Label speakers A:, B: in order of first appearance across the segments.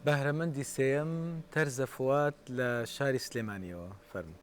A: بەهرەمەندی سێیەم تەرزە فواد لە شاری سلێمانیەوە فەرموو.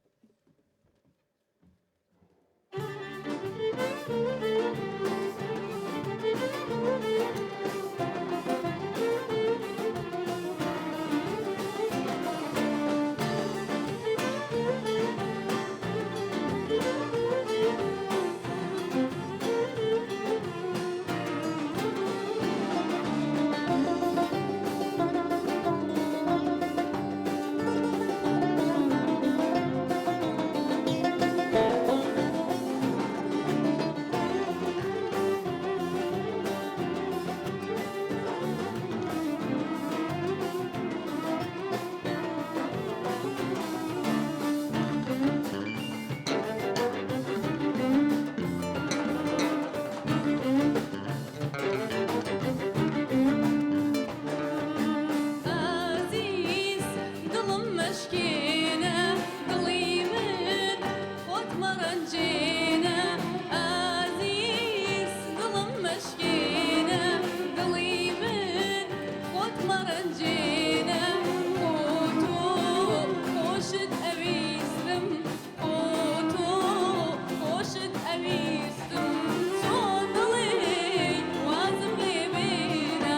B: ئازیز دڵم مەشکێنە دڵی من خۆت مەڕەنجێنە ئازیز دڵم مەشکێنە دڵی من خۆت مەڕەنجێنە خۆ تۆ خۆشت ئەویستم خۆ تۆ خۆشت ئەویستم چۆن دڵێی وازم لێ بێنە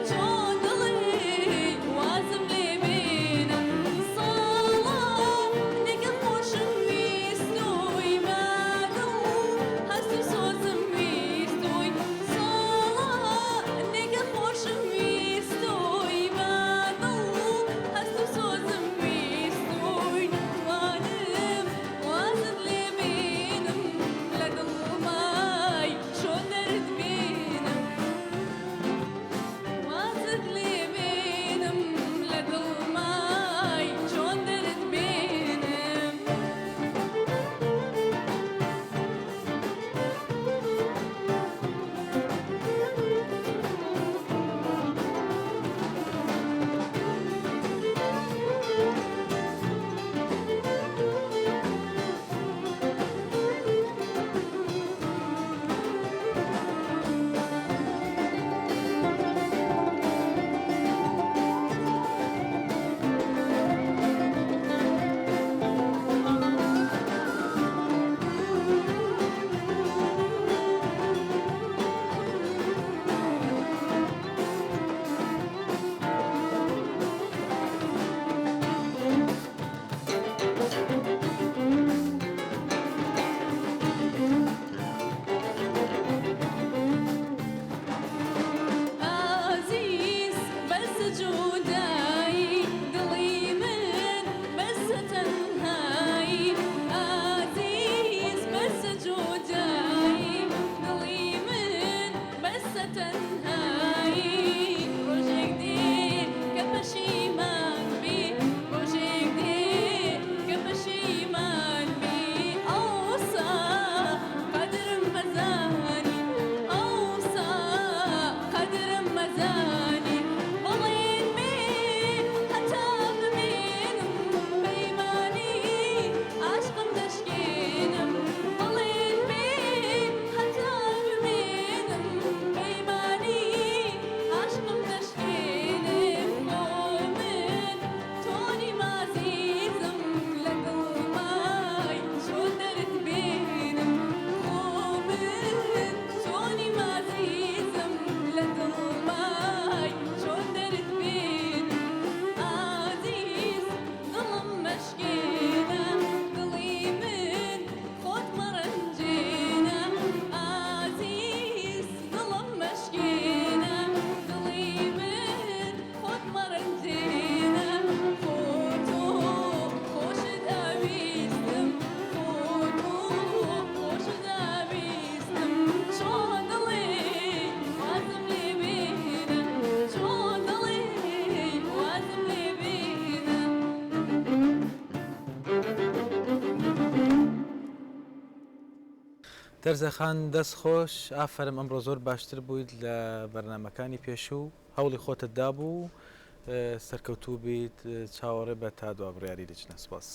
B: چۆن دڵێی وازم لێ بێنە ساڵە نەکە خۆشم ویستووی مادڵ هەست و سۆزم ویستووی ساڵە نەکە خۆشم ویستووی مادڵ هەست و سۆزم ویستووی نەتوانم وازت لێ بێنم لە دڵمای چۆن دەرت بێنم وازت لێ بێنم لە دڵمای چۆن دەرت بێنم. ئازیز بەس جودایی دڵی من بەس تەنهایی ئازیز بەس جودایی دڵی من بەس تەنهایی ڕۆژێک دێ کە پەشیمان بی ڕۆژێک دێ کە پەشیمان بی ئەوسا قەدرم مەزانی ئەوسا قەدرم مەزانی بەڵێن بێ هەتا بمێنم پەیمانی عاشقم دەشکێنم بەڵێن بێ هەتا بمێنم پەیمانی عاشقم دەشکێنم خۆ من تۆنی مازیزم لە دڵمای چۆن دەرت بێنم خۆ من تۆنی مازیزم لە دڵمای چۆن دەرت بێنم ئازیز دڵم مەشکێنە دڵی من خۆت مەڕەنجێنە ئازیز دڵم مەشکێنە دڵی من خۆت مەڕەنجێنە خۆ تۆ خۆشت ئەویستم خۆ تۆ خۆشت ئەویستم چۆن دڵێی وازم لێ بێنە چۆن دڵێی وازم لێ بێنە.
A: تەرزە خان دەست خۆش ئافەرم ئەمڕۆ زۆر باشتر بوویت لە بەرنامەکانی پێشوو هەوڵی خۆتت دابوو سەرکەوتوو بیت چاوەڕێ بە تا دوا بڕیاری لجنە سپاس.